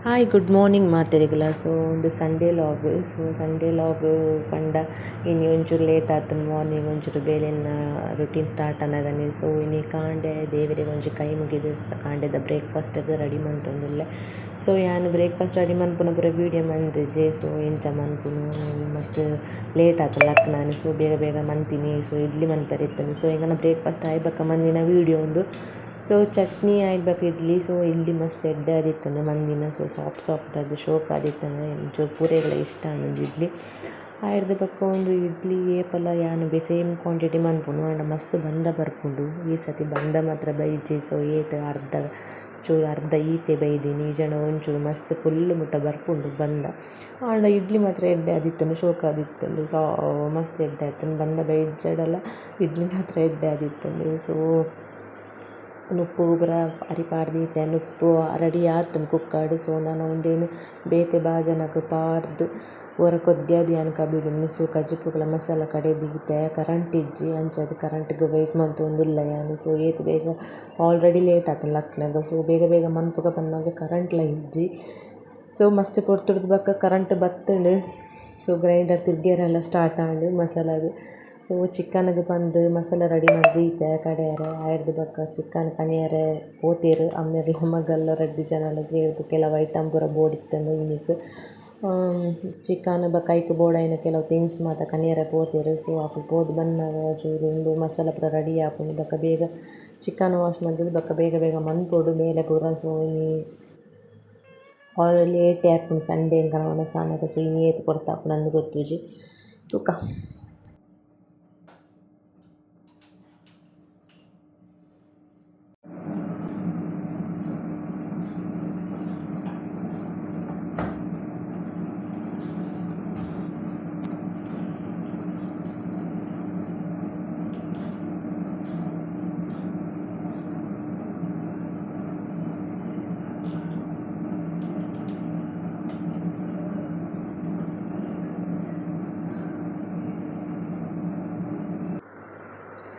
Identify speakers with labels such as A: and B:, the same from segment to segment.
A: Hi good morning ಮಾತೆರೆಗ್ಲ. ಸೊ ಉಂದು Sunday log. ಸೊ ಸಂಡೇ ಲಾಗ್ ಪಂಡ ಇನಿ ಒಂಚೂರು ಲೇಟ್ ಆತುಂಡು ಮಾರ್ನಿಂಗ್ ಒಂಚೂರು ಬೇಲೆನ ರುಟೀನ್ ಸ್ಟಾರ್ಟ್ ಆನಗನೆ. ಸೊ ಇನಿ ಕಾಂಡೆ ದೇವೆರೆಗ್ ಒಂಜಿ ಕೈ ಮುಗಿದ್ ಕಾಂಡೆದ ಬ್ರೇಕ್ಫಾಸ್ಟ್ ಗ್ ರೆಡಿ ಮಂತೊಂದುಲ್ಲೆ. ಸೊ ಯಾನ್ ಬ್ರೇಕ್ಫಾಸ್ಟ್ ರೆಡಿ ಮನ್ಪುನ ಪೂರ ವೀಡಿಯೋ ಮಂತಿಜೆ. ಸೊ ಎಂಚ ಮನ್ಪುನು ಮಸ್ತ್ ಲೇಟ್ ಆತುಂಡು ಲಕ್ಕ್‌ನಾನಿ. ಸೊ ಬೇಗ ಬೇಗ ಮಂತಿನಿ. ಸೊ ಇಡ್ಲಿ ಮನ್ಪೆರೆ ಇತ್ತುಂಡು. ಸೊ ಎಂಕಲ್ನ ಬ್ರೇಕ್ಫಾಸ್ಟ್ ಆಯಿ ಬೊಕ ಮಂದಿನ ವೀಡಿಯೋ ಉಂದು. ಸೊ ಚಟ್ನಿ ಆಯ್ಡ್ ಬೊಕ ಇಡ್ಲಿ. ಸೊ ಇಡ್ಲಿ ಮಸ್ತ್ ಎಡ್ಡೆ ಆದಿತ್ತುಂಡು ಮಂದಿನ. ಸೊ ಸಾಫ್ಟ್ ಸಾಫ್ಟ್ ಆದ್ ಶೋಕ್ ಆದಿತ್ತುಂಡು. ಒಂಚೂರು ಪೂರೆಗ್ಲ ಇಷ್ಟ ಆಂಡ್ ಒಂಜಿ ಇಡ್ಲಿ. ಆಯ್ರ್ದ್ ಬೊಕ ಉಂದು ಇಡ್ಲಿ ಏಪಲ ಯಾನ್ ಸೇಮ್ ಕ್ವಾಂಟಿಟಿ ಮನ್ಪುನು ಆಂಡ ಮಸ್ತ್ ಬಂದ ಬರ್ಪುಂಡು. ಈ ಸತಿ ಬಂದ ಮಾತ್ರ ಬೈಜಿ. ಸೊ ಏತ್ ಅರ್ಧ ಚೂರು ಅರ್ಧ ಈತೆ ಬೈದಿನಿ ಇಜ್ಜಂಡ ಒಂಚೂರು ಮಸ್ತ್ ಫುಲ್ ಮುಟ್ಟ ಬರ್ಪುಂಡು ಬಂದ. ಆಂಡ ಇಡ್ಲಿ ಮಾತ್ರ ಎಡ್ಡೆ ಆದಿತ್ತುಂಡು ಶೋಕ್ ಆದಿತ್ತುಂಡು. ಸೊ ಮಸ್ತ್ ಎಡ್ಡೆ ಆತುಂಡು ಬಂದ ಬೈಜಡಲ ಇಡ್ಲಿ ಮಾತ್ರ ಎಡ್ಡೆ ಆದಿತ್ತುಂಡು. ಸೊ ನುಪ್ಪು ಪೂರ ಅರಿ ಪಾಡ್ದೀತೆ ನುಪ್ಪು ರೆಡಿ ಆತುಂಡು ಕುಕ್ಕರ್ಡ್. ಸೊ ನನ ಉಂದೆನ್ ಬೇತೆ ಬಾಜನಗ್ ಪಾಡ್ದ್ ಒರ ಕೊದ್ಯಾದ್ ಯಾನ್ ಕಬಿಡುನು. ಸೊ ಕಜಿಪುಗ್ಲ ಮಸಾಲ ಕಡೆ ದೀತೆ ಕರೆಂಟ್ ಇಜ್ಜಿ ಅಂಚಾದ್ ಕರೆಂಟ್ಗ್ ವೈಟ್ ಮಂತೊಂದುಲ್ಲೆ ಯಾನ್. ಸೊ ಏತ್ ಬೇಗ ಆಲ್ರೆಡಿ ಲೇಟ್ ಆತುಂಡು ಲಕ್ಕ್‌ನಗ. ಸೊ ಬೇಗ ಬೇಗ ಮನ್ಪುಗ ಪನ್ನಗ ಕರೆಂಟ್ಲ ಇಜ್ಜಿ. ಸೊ ಮಸ್ತ್ ಪೊರ್ತುಡ್ದು ಬೊಕ ಕರೆಂಟ್ ಬತ್ತುಂಡು. ಸೊ ಗ್ರೈಂಡರ್ ತಿರ್ಗ್ಯರೆಲ ಸ್ಟಾರ್ಟ್ ಆಂಡ್ ಮಸಾಲಗ್. ಸೊ ಚಿಕನ್‌ಗ್ ಪಂದ್ ಮಸಾಲ ರೆಡಿ ಮಲ್ತ್ ದೀತೆ ಕಡೆಯರೆ ಆಯ್ರ್ದ್ ಬೊಕ ಚಿಕನ್ ಕನಿಯರೆ ಪೋತೆರ್ ಅಮ್ಮೆರ್ಲ ಮಗಲ್ಲ ರಡ್ಡ್ ಜನಲ ಸೇರ್ದ್ ಕೆಲವು ಐಟಮ್ ಪೂರ ಬೋಡಿತ್ತುಂಡು ಇನಿಕ್. ಚಿಕನ್ ಬೊಕ ಐಕ್ ಬೋಡಾಯಿನ ಕೆಲವು ತಿಂಗ್ಸ್ ಮಾತ ಕನಿಯರೆ ಪೋತೆರ್. ಸೊ ಅಕುಲು ಪೋದು ಬನ್ನಗ ಚೂರು ಉಂದು ಮಸಾಲ ಪೂರ ರೆಡಿ ಆಪುಂಡು. ಬೊಕ ಬೇಗ ಚಿಕನ್ ವಾಶ್ ಮಲ್ತುದು ಬೊಕ ಬೇಗ ಬೇಗ ಮನ್ಪೊಡು ಬೇಲೆ ಪೂರ. ಸೊ ಇನಿ ಆಲ್ರೆಡಿ ಲೇಟ್ ಆಪುಂಡು ಸಂಡೇ ಎಂಕಲ್ನ ವನಸ್ ಆನಗ. ಸೊ ಇನಿ ಏತ್ ಪೊರ್ತು ಆಪುಂಡು ಅಂದ್ ಗೊತ್ತುಜಿ ತೂಕ.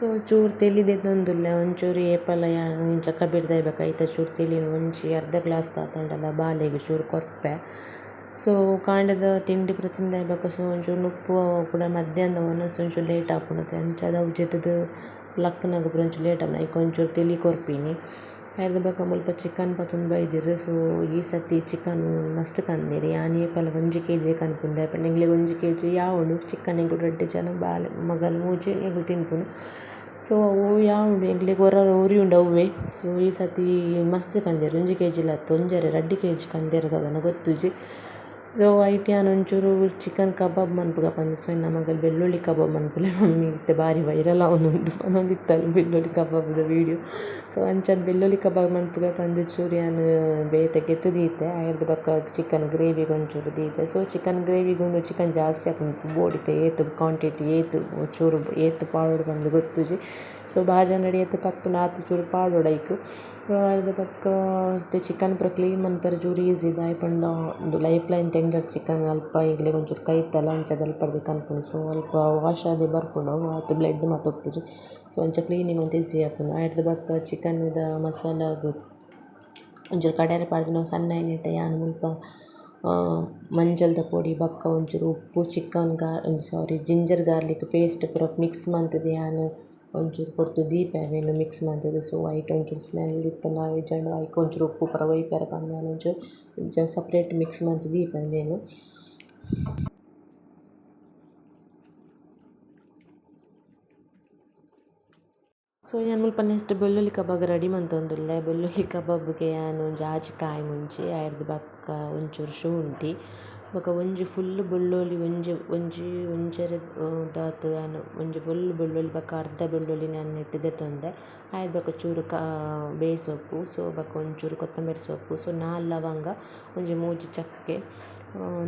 A: ಸೊ ಚೂರು ತೆಲಿ ದೆತ್ತೊಂದುಲ್ಲೆ ಒಂಚೂರು ಏಪಲ ಯಾನ್ ಇಂಚ ಕಬಿಡ್ದಾಯಿ ಬೊಕ ಐತ ಚೂರು ತೆಲಿನ್ ಒಂಜಿ ಅರ್ಧ ಗ್ಲಾಸ್ ದಾತಂಡಲ ಬಾಲೆಗ್ ಚೂರು ಕೊರ್ಪೆ. ಸೊ ಕಾಂಡೆದ ತಿಂಡಿ ಪೂರ ತಿಂದಾಯಿ ಬೊಕ ಸೊ ಒಂಚೂರು ನುಪ್ಪು ಕುಡ ಮಧ್ಯಾಹ್ನದ ವನಸ್ ಒಂಚೂರು ಲೇಟ್ ಆಪುಂಡು ಅಂಚಾದ್ ಅವು ಜೆತ್ತ್‌ದ್ ಲಕ್ಕ್‌ನಗ ಪೂರ ಒಂಚೂರು ಲೇಟ್ ಆಪುಂಡು ಐಕ್ ಒಂಚೂರು ತೆಲಿ ಕೊರ್ಪಿನಿ. ಐರ್ದ್ ಬೊಕ ಮುಲ್ಪ ಚಿಕನ್ ಪತೊಂದು ಬೈದೆರ್. ಸೊ ಈ ಸತಿ ಚಿಕನ್ ಮಸ್ತ್ ಕಂದೆರ್ ಯಾನ್ ಏಪಲ 1 ಕೆಜಿ ಕನ್ಪುನು ದಾಯೆ ಪಂಡ ಎಂಕ್ಲೆಗ್ 1 ಕೆಜಿ ಯಾವುಂಡು ಚಿಕನ್ ಎಂಕುಲು ರಡ್ಡ್ ಜನ ಬಾಲೆ ಮಗಲ್ ಮೂಜಿ ಎಂಕುಲು ತಿನ್ಪುನು. ಸೊ ಅವು ಯಾವುಂಡು ಎಂಕ್ಲೆಗ್ ಒರ ಒರಿಯುಂಡು ಅವ್ವೆ. ಸೊ ಈ ಸತಿ ಮಸ್ತ್ ಕಂದೆರ್ 1 ಕೆಜಿಲ ಅತ್ತ್ ಒಂಜರೆ 2 ಕೆಜಿ ಕಂದೆರ್ ದಾದನ ಗೊತ್ತುಜಿ. ಸೊ ಐಟ್ ಯಾನ್ ಒಂಚೂರು ಚಿಕನ್ ಕಬಾಬ್ ಮನ್ಪುಗ ಪಂದ್. ಸೊ ಎನ್ನ ಮಗಲ್ ಬೆಳ್ಳುಳ್ಳಿ ಕಬಾಬ್ ಮನ್ಪುಲೆ ಮಮ್ಮಿ ಇತ್ತೆ ಬಾರಿ ವೈರಲ್ ಆವೊಂದುಂಡು ಪನೊಂದಿತ್ತಲ್ ಬೆಳ್ಳುಳ್ಳಿ ಕಬಾಬ್‌ದ ವೀಡಿಯೋ. ಸೊ ಅಂಚಾದ್ ಬೆಳ್ಳುಳ್ಳಿ ಕಬಾಬ್ ಮನ್ಪುಗ ಪಂದ್ ಚೂರು ಯಾನ್ ಬೇತೆ ಗೆತ್ತ್ ದೀತೆ. ಐರ್ದ್ ಬೊಕ ಚಿಕನ್ ಗ್ರೇವಿಗ್ ಒಂಚೂರು ದೀತೆ. ಸೊ ಚಿಕನ್ ಗ್ರೇವಿಗ್ ಉಂದು ಚಿಕನ್ ಜಾಸ್ತಿ ಆಪುಂಡು ಬೋಡಿತ್ತೆ ಏತ್ ಕ್ವಾಂಟಿಟಿ ಏತ್ ಚೂರು ಏತ್ ಪಾಡೊಡು ಪಂದ್ ಗೊತ್ತುಜಿ. ಸೊ ಬಾಜನಡ್ ಏತ್ ಪತ್ತುಂಡು ಆತ್ ಚೂರು ಪಾಡೊಡು ಐಕ್. ಐರ್ದ್ ಬೊಕ ಇತ್ತೆ ಚಿಕನ್ ಪೂರ ಕ್ಲೀನ್ ಮನ್ಪೆರೆ ಚೂರು ಈಸಿ ದಾಯೆ ಪಂಡ ಉಂದು ಲೈಫ್ ಲೈನ್ ಟೆಂಡರ್ ಚಿಕನ್ ಅಲ್ಪ ಎಂಕ್ಲೆಗ್ ಒಂಚೂರು ಕೈತಲ್ ಅಂಚಾದ್ ಅಲ್ಪರ್ದ್ ಕನ್ಪುನು. ಸೊ ಅಲ್ಪ ವಾಶ್ ಆದ್ ಬರ್ಪುಂಡು ಅವು ಆತ್ ಬ್ಲಡ್ ಮಾತ ಉಪ್ಪುಜಿ. ಸೊ ಅಂಚ ಕ್ಲೀನಿಂಗ್ ಒಂತೆ ಈಸಿ ಆಪುಂಡು. ಐರ್ದ್ ಬೊಕ ಚಿಕನ್‌ದ ಮಸಾಲಗ್ ಒಂಚೂರು ಕಡೆರೆ ಪಾಡ್ದಿನವು ಸಣ್ಣ ಆಯಿನೆಟ ಯಾನ್ ಮುಲ್ಪ ಮಂಜಲ್ದ ಪೊಡಿ ಬೊಕ ಒಂಚೂರು ಉಪ್ಪು ಚಿಕನ್ ಸಾರಿ ಜಿಂಜರ್ ಗಾರ್ಲಿಕ್ ಪೇಸ್ಟ್ ಪೂರ ಮಿಕ್ಸ್ ಮಂತ್‌ದ್ ಯಾನ್ ಒಂಚೂರು ಪೊರ್ತು ದೀಪೆ ಅವೆನ್ ಮಿಕ್ಸ್ ಮಂತ್‌ದ್. ಸೊ ಐಟ್ ಒಂಚೂರು ಸ್ಮೆಲ್ ಇತ್ತ್ಂಡ ಇಜ್ಜಂಡ ಐಕ್ ಒಂಚೂರು ಉಪ್ಪು ಪೂರ ಒಯ್ಪೆರೆ ಪಂದ್ ಯಾನ್ ಒಂಚೂರು ಇಂಚ ಸಪ್ರೇಟ್ ಮಿಕ್ಸ್ ಮಂತ್ ದೀಪೆ ಉಂದೆನ್. ಸೊ ಯಾನ್ ಮುಲ್ಪ ನೆಕ್ಸ್ಟ್ ಬೆಳ್ಳುಳ್ಳಿ ಕಬಾಬ್ ರೆಡಿ ಮಂತೊಂದುಲ್ಲೆ. ಬೆಳ್ಳುಳ್ಳಿ ಕಬಾಬ್‌ಗೆ ಯಾನ್ ಒಂಜಿ ಆಜಿ ಕಾಯಿ ಮುಂಚಿ ಐರ್ದ್ ಬೊಕ ಒಂಚೂರು ಶುಂಠಿ ಬೊಕ ಒಂಜಿ ಫುಲ್ ಬೆಳ್ಳುಳ್ಳಿ ಒಂಜಿ ಒಂಜಿ ಒಂಜರೆ ದಾತ್ ಯಾನ್ ಒಂಜಿ ಫುಲ್ ಬೆಳ್ಳುಳ್ಳಿ ಬೊಕ ಅರ್ಧ ಬೆಳ್ಳುಳ್ಳಿ ಯಾನ್ ನೆಟ್ಟ್ ದೆತ್ತೊಂದೆ. ಐರ್ದ್ ಬೊಕ ಚೂರು ಬೇಸೊಪ್ಪು ಸೊ ಬೊಕ ಒಂಚೂರು ಕೊತ್ತಂಬರಿ ಸೊಪ್ಪು. ಸೊ 4 ಲವಂಗ ಒಂಜಿ 3 ಚಕ್ಕೆ.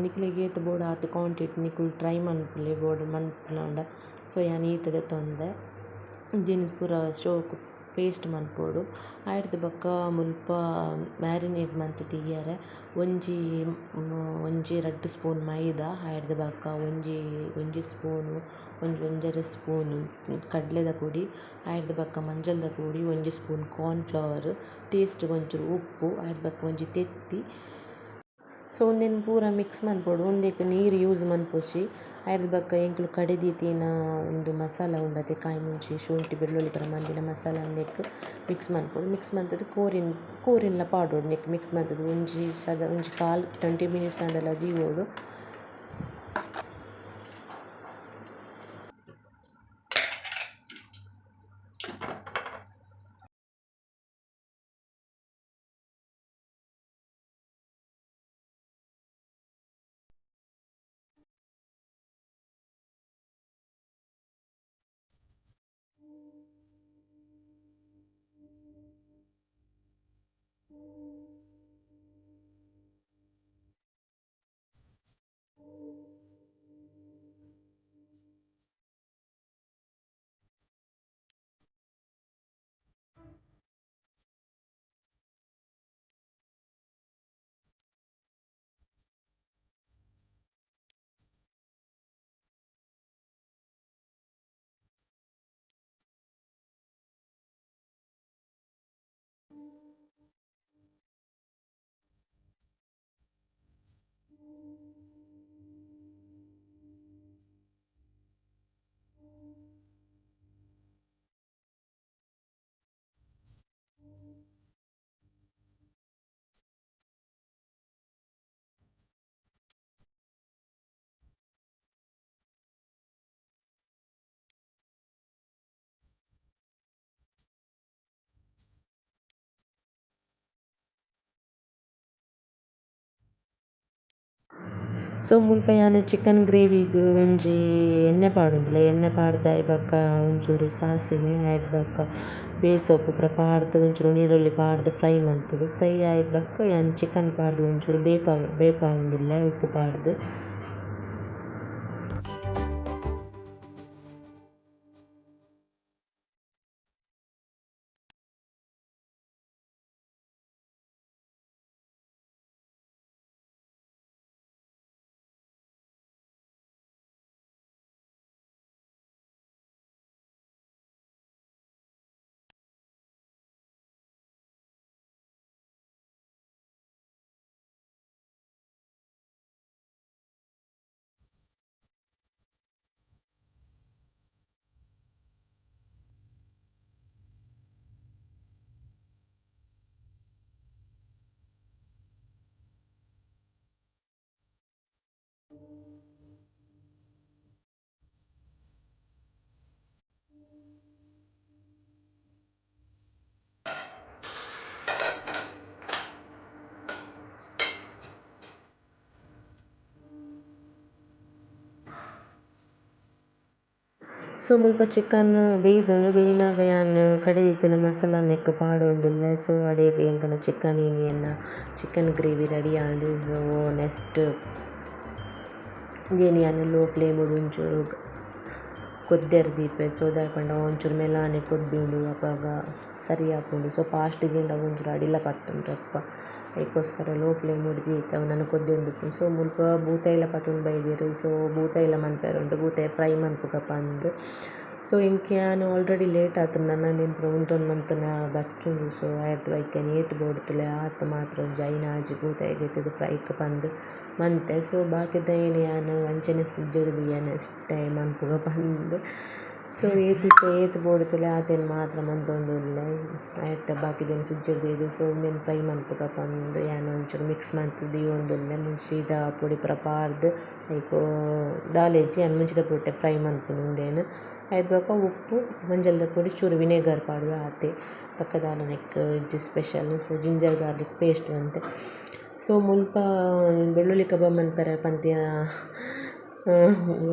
A: ನಿಕ್ಲೆಗ್ ಏತ್ ಬೋಡು ಆತ್ ಕ್ವಾಂಟಿಟಿ ನಿಕುಲು ಟ್ರೈ ಮನ್ಪುಲೆ ಬೋಡು ಮನ್ಪುನಾಂಡ. ಸೊ ಯಾನ್ ಈತ್ ದೆತ್ತೊಂದೆ. ಉಂದೆನ್ ಪೂರ ಶೋಕು ಪೇಸ್ಟ್ ಮನ್ಪೊಡು. ಐರ್ದ್ ಬೊಕ ಮುಲ್ಪ ಮ್ಯಾರಿನೇಟ್ ಮಂತ್ ದೀಯೆರೆ ಒಂಜಿ ಒಂಜಿ 2 ಸ್ಪೂನ್ ಮೈದಾ ಐರ್ದ್ ಬೊಕ ಒಂಜಿ ಒಂಜಿ ಸ್ಪೂನು ಒಂಜಿ ಒಂಜರೆ ಸ್ಪೂನ್ ಕಡ್ಲೆದ ಪೊಡಿ ಐರ್ದ್ ಬೊಕ ಮಂಜಲ್ದ ಪೊಡಿ ಒಂಜಿ ಸ್ಪೂನ್ ಕಾರ್ನ್ ಫ್ಲವರ್ ಟೇಸ್ಟ್‌ಗ್ ಒಂಚೂರು ಉಪ್ಪು ಐರ್ದ್ ಬೊಕ ಒಂಜಿ ತೆತ್ತಿ. ಸೊ ಉಂದೆನ್ ಪೂರ ಮಿಕ್ಸ್ ಮನ್ಪೊಡು ಉಂದೆಕ್ ನೀರು ಯೂಸ್ ಮನ್ಪೊಚಿ. ಐರ್ದ್ ಬೊಕ್ಕ ಎಂಕುಲು ಕಡೆದೀತಿನ ಉಂದು ಮಸಾಲ ಉಂಡತೆ ಕಾಯಿ ಮುಂಚಿ ಶುಂಠಿ ಬೆಳ್ಳುಳ್ಳಿ ಪೂರ ಮಂದಿನ ಮಸಾಲ ಉಂದೆಕ್ ಮಿಕ್ಸ್ ಮನ್ಪೊಡು. ಮಿಕ್ಸ್ ಮಂತುದು ಕೋರಿನ್ಲ ಪಾಡೊಡು ನೆಕ್ ಮಿಕ್ಸ್ ಮಂತುದು ಒಂಜಿ ಸದ ಒಂಜಿ ಕಾಲ್ 20 ಮಿನಿಟ್ಸ್ ಆಂಡಲ ದೀವೊಡು. ಸೊ ಮುಲ್ಪ ಯಾನ್ ಚಿಕನ್ ಗ್ರೇವಿಗ್ ಒಂಜಿ ಎಣ್ಣೆ ಪಾಡೊಂದುಲ್ಲೆ ಎಣ್ಣೆ ಪಾಡ್ದ್ ಆಯಿ ಬೊಕ್ಕ ಒಂಚೂರು ಸಾಸಿವೆ ಐರ್ದ್ ಬೊಕ್ಕ ಬೇಸೊಪ್ಪು ಪೂರ ಪಾಡ್ದ್ ಒಂಚೂರು ನೀರುಳ್ಳಿ ಪಾಡ್ದ್ ಫ್ರೈ ಮನ್ಪೊಡು ಫ್ರೈ ಆಯಿ ಬೊಕ್ಕ ಯಾನ್ ಚಿಕನ್ ಪಾಡ್ದ್ ಒಂಚೂರು ಬೇಪಾವೊಂದುಲ್ಲೆ ಉಪ್ಪು ಪಾಡ್ದ್. ಸೊ ಮುಲ್ಪ ಚಿಕನ್ ಬೇಯ್ದುಂಡು ಬೇಯ್ನಗ ಯಾನ್ ಕಡೆದಿತ್ತಿನ ಮಸಾಲ ನೆಕ್ಕ್ ಪಾಡೊಂದುಲ್ಲೆ. ಸೊ ಅಡೆಗ್ ಎಂಕಲ್ನ ಚಿಕನ್ ಇನಿ ಎನ್ನ ಚಿಕನ್ ಗ್ರೇವಿ ರೆಡಿ ಆಂಡ್. ಸೊ ನೆಕ್ಸ್ಟ್ ಉಂದೆನ್ ಯಾನ್ ಲೋ ಫ್ಲೇಮ್ ಡ್ ಒಂಚೂರು ಕೊದ್ದೆರ್ ದೀಪೆ. ಸೊ ದಾಯೆ ಪಂಡ ಒಂಚೂರು ಮೆಲಾನೆ ಕೊದ್ದುಂಡು ಅಪಗ ಸರಿ ಆಪುಂಡು. ಸೊ ಫಾಸ್ಟ್ ದೀಂಡ ಒಂಚೂರು ಅಡಿಲ ಪತ್ತುಂಡು ರಪ್ಪ ಐಕೋಸ್ಕರ ಲೋ ಫ್ಲೇಮ್ ಡ್ ದೀತೆ ಅವು ನನ ಕೊದ್ದೊಂದುಪ್ಪುಂಡು. ಸೊ ಮುಲ್ಪ ಬೂತಾಯಿಲ ಪತೊಂದು ಬೈದೆರ್. ಸೊ ಬೂತಾಯಿಲ ಮನ್ಪೆರೆ ಉಂಡು ಬೂತಾಯಿ ಫ್ರೈ ಮನ್ಪುಗ ಪಂದ್. ಸೊ ಎಂಕ್ ಯಾನ್ ಆಲ್ರೆಡಿ ಲೇಟ್ ಆತುಂಡು ನನ ಎಂಪುರ ಉಂತೊಂದು ಮಂತುನ ಬಚ್ಚುಂಡು. ಸೊ ಐರ್ದ್ ಬೊಕ ಯಾನ್ ಏತ್ ಬೋಡುತ್ತುಲ್ಲೆ ಆತ್ ಮಾತ್ರ ಒಂಜಿ 5 6 ಬೂತಾಯಿ ದೆತ್ತುದು ಫ್ರೈಕ್ ಪಂದ್ ಮಂತೆ. ಸೊ ಬಾಕಿದೈನ್ ಯಾನ್ ಅಂಚನೆ ಫ್ರಿಡ್ಜ್ ಡ್ ದೀಯೆ ನೆಕ್ಸ್ಟ್ ಟೈಮ್ ಮನ್ಪುಗ ಪಂದ್. ಸೊ ಏತ್ ಏತ್ ಬೋಡುತ್ತುಲ್ಲೆ ಆತೆನ್ ಮಾತ್ರ ಮಂತೊಂದುಲ್ಲೆ ಐತ ಬಾಕಿದೆನ್ ಫ್ರಿಡ್ಜ್ ಡ್ ದೀದ್. ಸೊ ಉಂದೆನ್ ಫ್ರೈ ಮನ್ಪುಗ ಪಂದ್ ಯಾನ್ ಒಂಚೂರು ಮಿಕ್ಸ್ ಮಂತ್ ದೀವೊಂದುಲ್ಲೆ ಮುಂಚಿದ ಪೊಡಿ ಪೂರ ಪಾಡ್ದ್ ಐಕ್ ದಾಲ ಇಜ್ಜಿ ಯಾನ್ ಮುಂಚಿದ ಪೊಡಿಟೆ ಫ್ರೈ ಮನ್ಪುನು ಉಂದೆನ್. ಐರ್ದ್ ಬೊಕ ಉಪ್ಪು ಮಂಜಲ್ದ ಪೊಡಿ ಚೂರು ವಿನೆಗರ್ ಪಾಡುವೆ ಆತೆ ಬೊಕ ದಾಲ ನೆಕ್ಕ್ ಇಜ್ಜಿ ಸ್ಪೆಷಲ್. ಸೊ ಜಿಂಜರ್ ಗಾರ್ಲಿಕ್ ಪೇಸ್ಟ್ ಒಂತೆ. ಸೊ ಮುಲ್ಪ ಬೆಳ್ಳುಳ್ಳಿ ಕಬಾಬ್ ಮನ್ಪೆರೆ ಪಂತಿನ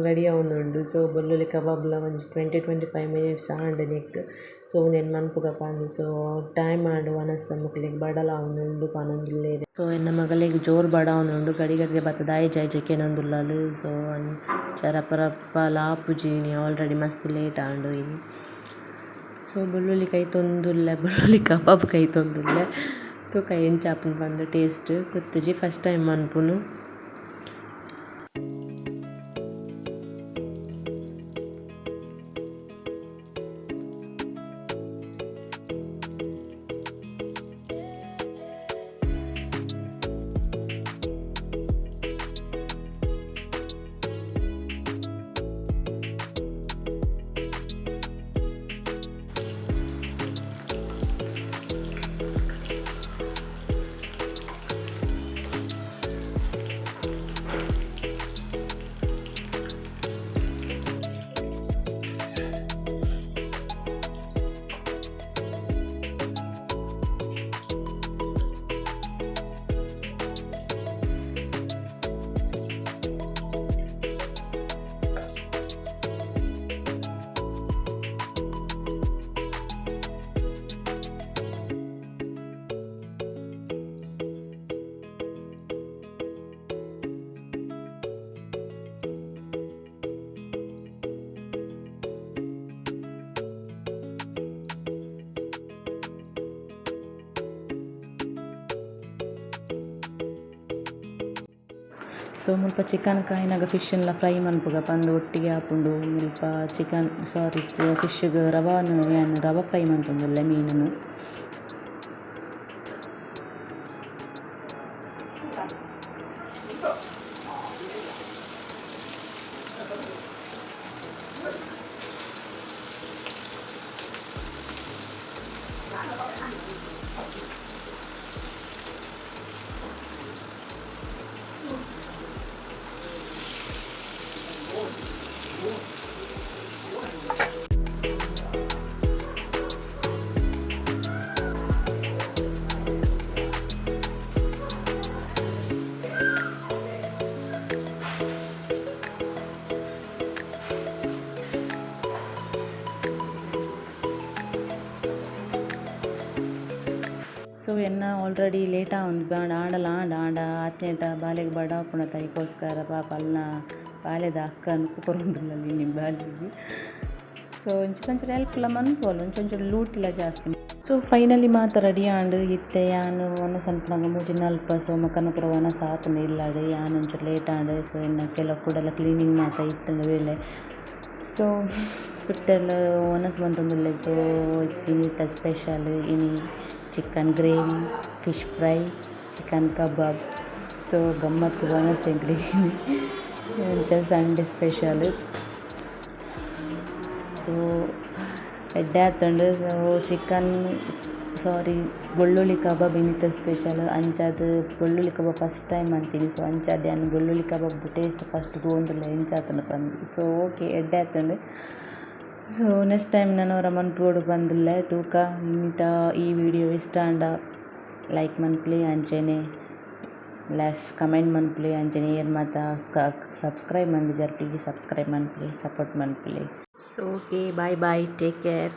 A: ರೆಡಿ ಆವೊಂದುಂಡು. ಸೊ ಬೆಳ್ಳುಳ್ಳಿ ಕಬಾಬ್ಲ ಒಂಜಿ 20-25 ಮಿನಿಟ್ಸ್ ಆಂಡ್ ನೆಕ್ಕ್. ಸೊ ಉಂದೆನ್ ಮನ್ಪುಗ ಪಂದ್. ಸೊ ಟೈಮ್ ಆಂಡ್ ವನಸ್ದ ಮೊಕ್ಲೆಗ್ ಬಡಲ ಆವೊಂದುಂಡು ಪನೊಂದುಲ್ಲೆರ್. ಸೊ ಎನ್ನ ಮಗಲೆಗ್ ಜೋರು ಬಡ ಆವೊಂದುಂಡು ಗಡಿ ಗಡಿ ಬತ್ತುದು ಆಯ್ಜಿ ಆಯ್ಜಿ ಕೇನೊಂದುಲ್ಲಲ್. ಸೊ ಅಂಚ ರಪ್ಪ ರಪ್ಪಲ ಆಪುಜಿ ಇನಿ ಆಲ್ರೆಡಿ ಮಸ್ತ್ ಲೇಟ್ ಆಂಡ್ ಇನಿ. ಸೊ ಬೆಳ್ಳುಳ್ಳಿ ಕೈತೊಂದುಲ್ಲೆ ಬೆಳ್ಳುಳ್ಳಿ ಕಬಾಬ್ ಕೈತೊಂದುಲ್ಲೆ ತೂಕ ಎಂಚ ಆಪುಂಡು ಪಂದ್ ಟೇಸ್ಟ್ ಗೊತ್ತುಜಿ ಫಸ್ಟ್ ಟೈಮ್ ಮನ್ಪುನು. ಸೊ ಮುಲ್ಪ ಚಿಕನ್ ಕಾಯಿನಾಗ ಫಿಶ್ನ್ಲ ಫ್ರೈ ಮನ್ಪುಗ ಪಂದು ಒಟ್ಟಿಗೆ ಆಪುಂಡು. ಮುಲ್ಪ ಚಿಕನ್ ಸಾರಿ ಫಿಶ್ಗ್ ರವಾನ್ ಯಾನ್ ರವಾ ಫ್ರೈ ಮಂತೊಂದುಲ್ಲೆ ಮೀನುನು. ಸೊ ಎನ್ನ ಆಲ್ರೆಡಿ ಲೇಟ್ ಆವೊಂದು ಆಂಡಲ ಆಂಡ ಆಂಡ ಆತ್ನೇಟ ಬಾಲೆಗ್ ಬಡಾಪುನ ತೈಕೋಸ್ಕರ ಪಾಪ ಅಲ್ನ ಬಾಲೆದ ಅಕ್ಕನ್ ಕೊರೊಂದುಲ್ಲಲ್ ಇನಿ ಬಾಲೆಗ್. ಸೊ ಒಂಚೂರು ಒಂಚೂರು ಹೆಲ್ಪ್ಲ ಮನ್ಪುವಲ್, ಒಂಚೊಂಚೂರು ಲೂಟಿಲ ಜಾಸ್ತಿ. ಸೊ ಫೈನಲಿ ಮಾತ ರೆಡಿ ಆಂಡ್. ಇತ್ತೆ ಯಾನ್ ವನಸ್ ಅನ್ಪುನಗ 3:40. ಸೊ ಮೊಕಲ್ನ ಪೂರ ವನಸ್ ಆತುಂಡು ಇಲ್ಲಡ್. ಯಾನ್ ಒಂಚೂರು ಲೇಟ್ ಆಂಡ್. ಸೊ ಎನ್ನ ಕೆಲವು ಕುಡಲ ಕ್ಲೀನಿಂಗ್ ಮಾತ ಇತ್ತುಂಡು ಬೇಲೆ. ಸೊ ಇತ್ತೆಲ ವನಸ್ ಮಂತೊಂದುಲ್ಲೆ. ಸೊ ಇನಿತ ಸ್ಪೆಷಲ್ ಇನಿ chicken gravy, fish fry, chicken kebab. So ಗಮ್ಮತ್ತು ವನಸ್ ಎಂಕ್ಲೆಗ್ ಅಂಚ ಸಂಡೆ ಸ್ಪೆಷಲ್. ಸೊ ಎಡ್ಡೆ ಆತುಂಡು. ಸೊ ಚಿಕನ್ ಸಾರಿ ಬೊಳ್ಳುಳ್ಳಿ ಕಬಾಬ್ ಇನಿತ ಸ್ಪೆಷಲ್. ಅಂಚಾದ್ ಬೊಳ್ಳುಳ್ಳಿ ಕಬಾಬ್ ಫಸ್ಟ್ ಟೈಮ್ ಮಂತಿನಿ. ಸೊ ಅಂಚಾದ್ ಯಾನ್ ಬೊಳ್ಳುಳ್ಳಿ ಕಬಾಬ್ದ ಟೇಸ್ಟ್ ಫಸ್ಟ್ ತೂವೊಂದುಲ್ಲೆ ಎಂಚ ಆತುಂಡು ಪಂದ್. ಸೊ ಓಕೆ ಎಡ್ಡೆ ಆತುಂಡು. ಸೊ ನೆಕ್ಸ್ಟ್ ಟೈಮ್ ನನೊರ ಮನ್ಪೊಡು ಪಂದುಲ್ಲೆ ತೂಕ. ಇನಿತ ಈ ವಿಡಿಯೋ ಇಷ್ಟ ಆಂಡ ಲೈಕ್ ಮನ್ಪುಲೆ, ಅಂಚನೆ ಲ್ಯಾಶ್ ಕಮೆಂಟ್ ಮನ್ಪುಲೆ, ಅಂಚನೆ ಏರ್ ಮಾತ ಸಬ್ಸ್ಕ್ರೈಬ್ ಮಂದಿಜರ್ ಪ್ಲೀಸ್ ಸಬ್ಸ್ಕ್ರೈಬ್ ಮನ್ಪುಲೆ, ಸಪೋರ್ಟ್ ಮನ್ಪುಲೆ. So okay, bye bye, take care.